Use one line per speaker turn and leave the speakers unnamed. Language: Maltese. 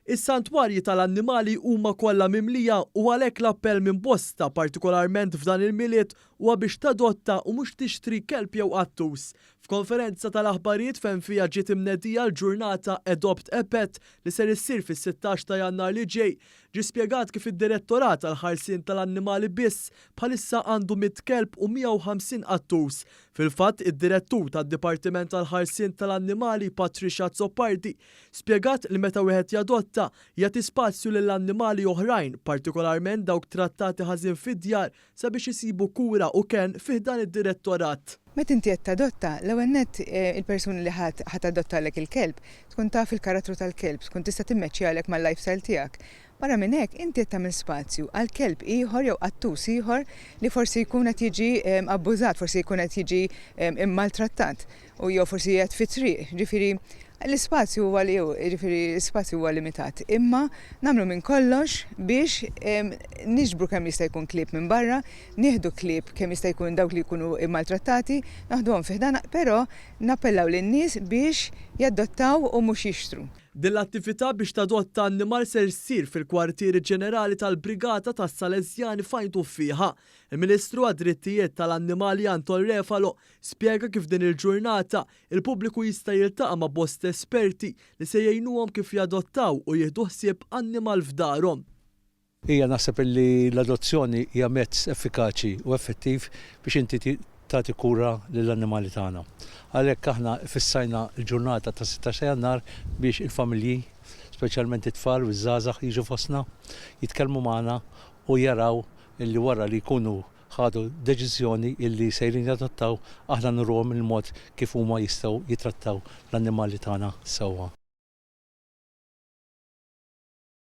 Is-santwarji tal-annimali huma kollha mimlija u għalhekk l-appell minn bosta, partikolarment f'dan il-Milied, huwa biex tadotta u mhux tixtri kelb jew qattus. F'konferenza tal-aħbarijiet fejn fiha ġiet imnedija l-ġurnata Adopt a Pet li ser issir fis-16 ta' Jannar li ġej, ġie spjegat kif id-Direttorat għall-Ħarsien tal-Annimali biss bħalissa għandu 100 kelb u 150 qattus. Fil-fatt, id-Direttur tad-Dipartiment għall-Ħarsien tal-Annimali Patricia Azzopardi Spjegat li meta wieħed jadotta, jagħti spazju lil annimali oħrajn, partikolarment dawk trattati ħażin fid-djar, sabiex isibu kura u kenn fi ħdan id-Direttorat.
Meta inti qed tadotta, l-ewwel nett il-persuna li ħa tadottalek il-kelb tkun taf il-karattru tal-kelb, tkun tista' timmeċċjalek mal-lifestyle tiegħek. Barra minn hekk, inti qed tagħmel spazju għal kelb ieħor jew qattus ieħor li forsi jkun qed jiġi abbużat, forsi jkun qed jiġi immaltrattat u jew forsi qiegħed fit-triq. Ġifieri l-ispazju huwa li hu, jiġifieri l-ispazju huwa limitat. Imma nagħmlu minn kollox biex niġbru kemm jista' jkun klieb minn barra, nieħdu klieb kemm jista' jkun dawk li jkunu immaltrattati, naħduhom fi ħdana, però nappellaw lin-nies biex jadottaw u mhux jixtru.
Din l-attività biex tadotta annimal ser ssir fil-kwartieri ġenerali tal-Brigata tas-Salesjani f'Għajn Tuffieħa. Il-Ministru għad-Drittijiet tal-Annimali Anton Refalo spjega kif din il-ġurnata, il-pubbliku jista' jiltaqa' ma' bosta esperti li se jgħinuhom kif jadottaw u jieħdu ħsieb annimal f'darhom.
Hija naħseb illi l-adozzjoni hija mezz effikaċi u effettiv biex inti tagħti kura lill-annimali tagħna. Għalhekk aħna ffissajna l-ġurnata tas-16 ta' Jannar biex il-familji, speċjalment it-tfal u ż-żgħażagħ jiġu fostna, jitkellmu magħna u jaraw illi wara li jkunu ħadu deċiżjoni illi sejrin jadottaw, aħna nuruhom il-mod kif huma jistgħu jittrattaw l-annimali tagħna sewwa.